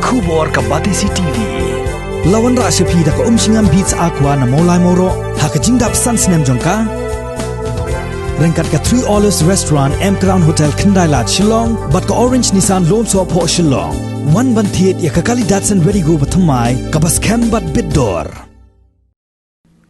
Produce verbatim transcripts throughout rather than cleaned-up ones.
Khubor ka Batesi T V. La wanrah sha phi da ka Umshngam Beats Aqua na Mawlai Mawroh ha ka jingdap san snem jong ka. Ryngkat ka Three Olives Restaurant, M Crown Hotel, Khyndai Lad, Shillong, bad ka Orange Nissan Lone Sohphoh, Shillong. Wan ban thied ïa ka kali Datsun Redi-GO bathymmai kaba skhem bad bit dor.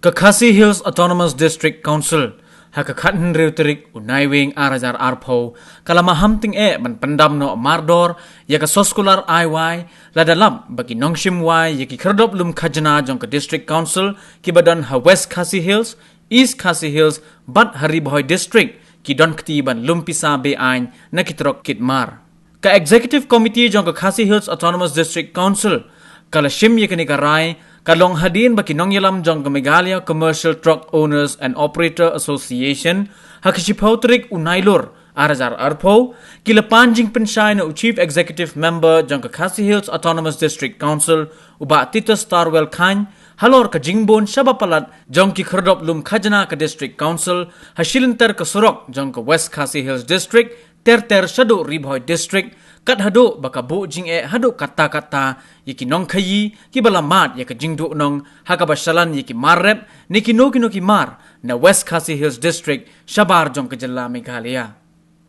Ka Khasi Hills Autonomous District Council, ha ka khathynriew tarik u Naiwieng ar hajar arphew, ka la maham tyngeh ban pyndam noh mardor ïa ka soskular aiwai, lada lap ba ki nongshim wai ïa ki khyrdop lum khajna jong ka District Council kiba don ha West Khasi Hills, East Khasi Hills bad ha Ri Bhoi District ki don kti ban lum pisa be-aiñ na ki trok kit mar. Ka Executive Committee jong ka Khasi Hills Autonomous District Council ka la shim ïa kane ka rai, ka long hadien ba ki nongïalam jong ka Meghalaya Commercial Truck Owners and Operator Association, ha ka shiphew tarik u Nailur ar hajar arphew, ki la pan jingpynshai na u Chief Executive Member jong ka Khasi Hills Autonomous District Council, u Bah Titus Tarwel Chyne, halor ka jingbun shaba palat jong ki khyrdop lum khajna ka District Council ha shilynter ka surok jong ka West Khasi Hills District ter ter shaduh Ri Bhoi District, kat haduh ba ka buh jingeh haduh katta katta ïa ki nongkhaïi kiba la mad ïa ka jingduhnong ha kaba shalan ïa ki mar rep ne kino kino ki mar na West Khasi Hills District shabar jong ka jylla Meghalaya.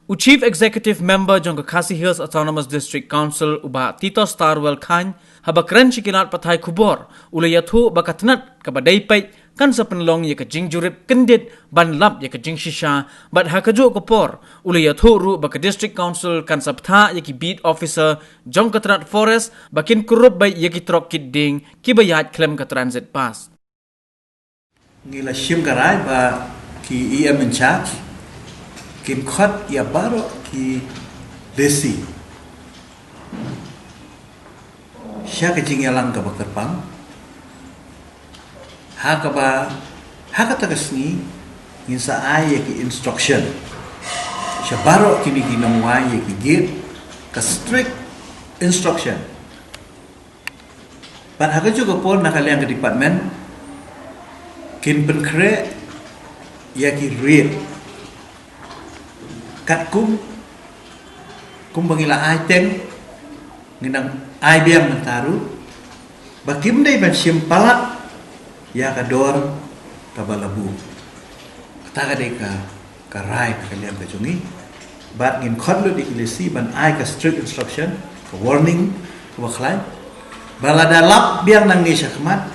U Chief Executive Member jong ka Khasi Hills Autonomous District Council, u Bah Titus Tarwel Chyne, haba kren sha ki lad pathai khubor, u la ïathuh ba ka tnat kaba dei peit kan sa pynlong ïa ka jingjurip kyndit ban lap ïa ka jingshisha, bad ha kajuh ka por u la ïathuh ruh ba ka District Council kan sa bthah ïa ki beat officer jong ka tnat forest ba kin kurup beit ïa ki trok kit dieng kiba ïaid khlem ka transit pass. Ngi la shim ka rai ba ki E M in charge kin khot ïa baroh ki lessee sha ka jingïalang kaba kyrpang. Ha kaba, ha kata ka sngi ngin sa ai ïa ki instruction sha baroh kine ki nongwai ïa ki gate, ka strict instruction. Bad ha kajuh ka por na ka liang ka department kin pynkhreh ïa ki rate katkum kumba ngi la ai teng, ngin nang ai biang mynta ruh ba kim dei ban shim palat ïa ka dor kaba la buh. Kata ka dei ka, ka rai na ka liang ka jong ngi. Bad ngin khot lut ïa ki lessee ban ai ka strict instruction, ka warning kaba khlaiñ, ba lada lap biang nangne shakhmat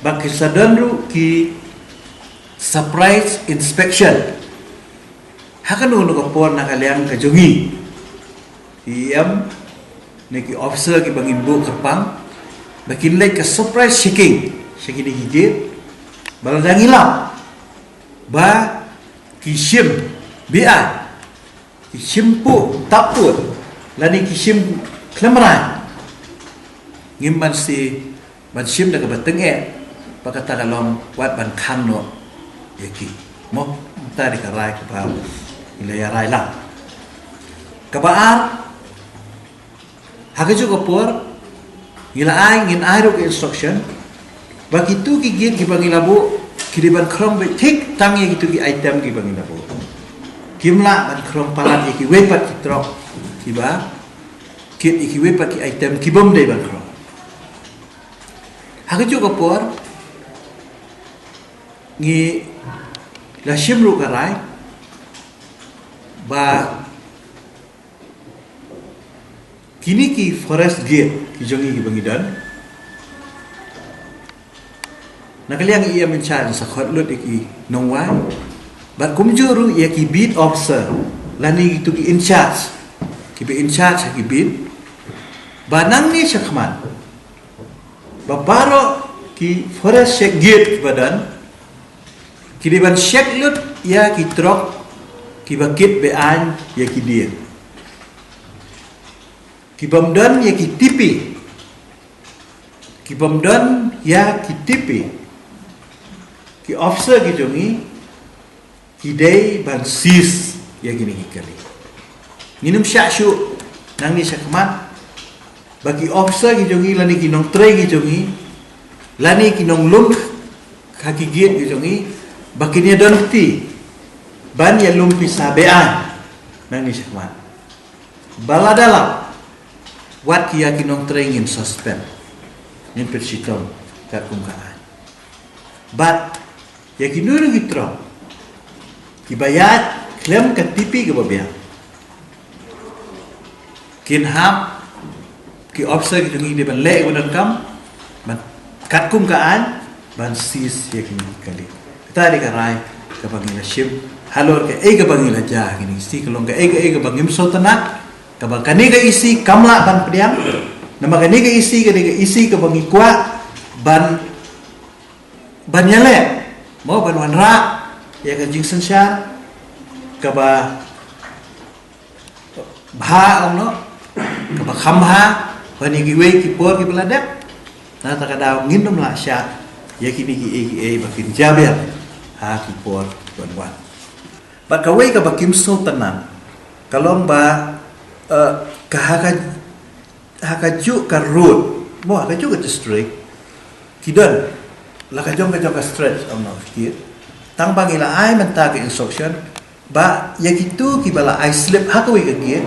ba kin sa don ruh ki surprise inspection ha kano kano ka por na ka liang ka jong ngi. Ki E M ne ki officer kiba ngin buh kyrpang ba kin leit ka surprise checking sha kine ki gate, ba lada ngi lap ba ki shim be-aiñ, ki shim puh tap pud, lane ki shim khlem rai, ngim ban shu ban shim da kaba tyngeh, ba kata ka long wat ban khang noh ïa ki. Mo, kata dei ka rai kaba ngi la ïa rai lang. Kaba ar, ha kajuh ka por ngi la ai, ngin ai ruh ka instruction ba kitu ki gate kiba ngi la buh ki dei ban khrong beit thik tang ïa kitu ki item kiba ngi la buh. Kim lah ban khrong palat ïa kiwei pat ki trok kiba kit, ïa kiwei pat ki item kibym dei ban khrong. Ha kajuh ka por ngi la shim ruh ka rai ba kine ki forest gate ki jong ngi kiba ngi don, na ka liang E M in charge sa khot lut ïa ki nongwai bad kumjuh ruh ïa ki beat officer lane kitu ki in charge, kiba in charge ha ki beat, ba nangne shakhmat ba baroh ki forest check gate ba don ki dei ban check lut ïa ki trok kiba kit be-aiñ ïa ki dieng, kibym don ïa ki T P, kibym don ïa ki T P, ki officer ki jong ngi ki dei ban seize ïa kine ki kali. Ngin ym shah shuh nangne shakhmat ba ki officer ki jong ngi lane ki nongtrei ki jong ngi lane ki nonglum ha ki gate ki jong ngi ba kin ïa don kti ban ïa lum pisa be-aiñ nangne shakhmat. Ba lada lap Wat ki ïa ki nongtrei ngin suspend, ngin pynshitom katkum ka aiñ. Bad ïa kino kino ki trai kiba ïaid khlem ka TP kaba biang, kin hap ki officer ki jong ngi dei ban leh ïa ka donkam ban katkum ka aiñ ban seize ïa kine ki kali. Kata dei ka rai kaba ngi la shim halor kaei kaba ngi la jia ha kine ki EC, ka long kaei kaei kaba ngim sngewtynnat, kaba kane ka EC kam lah ban pdiang. Namar kane ka EC ka dei ka EC kaba ngi kwah ban ban ïaleh, mo, ban wanrah ïa ka jingsynshar kaba bha, ong noh, kaba kham bha ban ïa kiwei ki por kiba la dep. Na kata ka daw ngin ym lah shah ïa kine kiei kiei ba kin jia biang ha ki por ban wan. Bad kawei kaba kim sngewtynnat ka long ba, eh, ka ha ka ha kajuh ka road, mo, ha kajuh ka district, ki don la ka jong ka jong ka stretch, ong noh, ki, tang ba ngi la ai mynta ka instruction ba ïa kito kiba la ai slip ha kawei ka gate,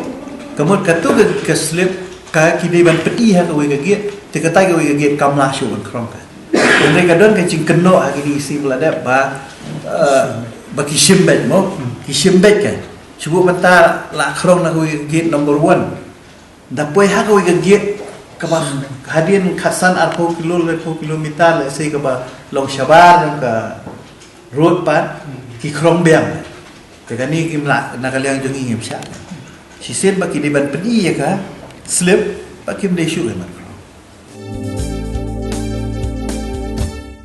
ka mut kato ka, ka slip ka ki dei ban pyni ha kawei ka gate, te kata kawei ka gate kam lah shuh ban khrong ka. Hynrei ka don ka jingkynnoh ha kine ki EC ba la dep ba, eh, ba ki shim beit, mo, ki shim beit ka. Shu buh mynta la khrong na kawei ka gate number one. Da poi ha kawei ka gate kaba hadien khatsan arphew kilo, laiphew kilometer, lehse kaba long shabar jong ka road pat, ki khrong biang. Te kane kim lah, na ka liang jong ngi ngim shah. Shisien ba ki dei ban pyni ïa ka slip, ba kim dei shuh, eh, man.